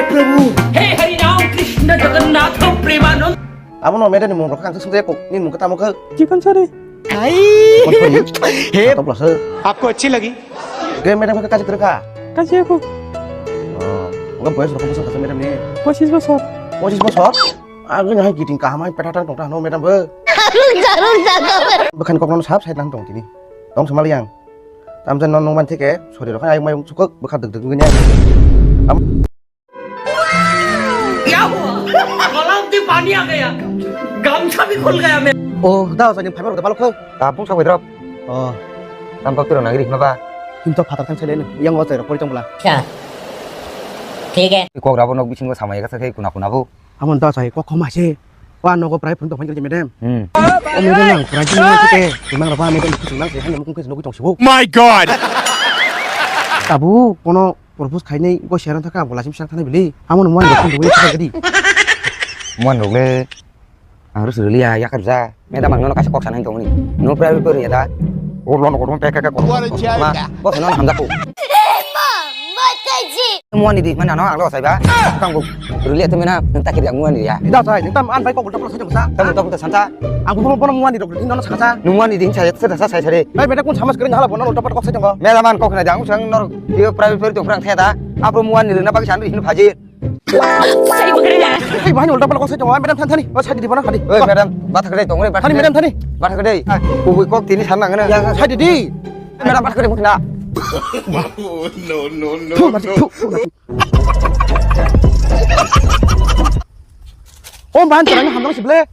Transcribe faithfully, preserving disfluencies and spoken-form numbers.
Prabhu. He Hari Ram Krishna Jagannath Premanand. Abo no madam ni mung rok ang sung kok ni mung tamo khe. Chicken sari. He. Top lasa. Aapko achhi lagi? Ge madam khe kachi kha. Kachi aku. Oh, enggak boyos rok bosor kha madam ni. Pochis bosor. Pochis bosor? Agin hai kiting kaham hai petha tang tong tang madam bo. Jarung jago. Bwkhani kokno sap side nang tong tini. Tong samal yang. Tamjani no nungman thike sori rok hai mayung chukuk bwkha dwk dwk wngwi ne. Am- क्या हुआ? गलाव से पानी आ गया। गमछा भी खुल गया मेरा। Oh, da sa ni phaibar da balok. Ta pung sa wedrop. Oh. Tam kok tiro nagiri hima ba. Him to phatar thang sele yang o tero pori tong bla. Acha. Thik hai. Kok rabo nok bisingo samaya ka sa khai kuna kuna bo. Amon da sai kok khoma se. Wa nogo prai phun to phai madam. Hmm. O madam nang prai phun to ke. Imang raba madam khusung nang se hanya mukung khusung nogwi tong sibo. My God. Tabu kono propose khainai go seran thaka bola sim sang thani bili. Amon muan go phun to wei thaka di. Muan rok le. Ang rus rili ya yakar ja. Madam ang nono kaisa kok sanai tongni. No prai phun ya da. O lono kono peka ka kono. Bo nono hamjak ko. Muani di mana no ang lo sai ba. Tang ko rili tu mana nang takir yang muani ya. Da sai, nang tam an bai kok ulta pala sai jong sa. Tam ulta pala sansa. Ang bo bo muani dok di nono saka sa. Nung muani di sai sa sa sai sare. Bai beta kun samas kering hala bo nono ulta pala kok sai jong. Madam an kok na jang sang nor dio private per tong prang theda. Apo muani rina bagi san ri hin phaji. Hey, bahani ulta pala kok sai jong. Madam than thani. O sai di bana khadi. Oi madam, bathak dai tong re bathak. Thani madam thani. Bathak dai. Kubui kok tini san nang na. Sai di di. Madam bathak dai mukna. No, no, no. Thu, mati, thu, thu, mati. O man, terang hamdang si ble.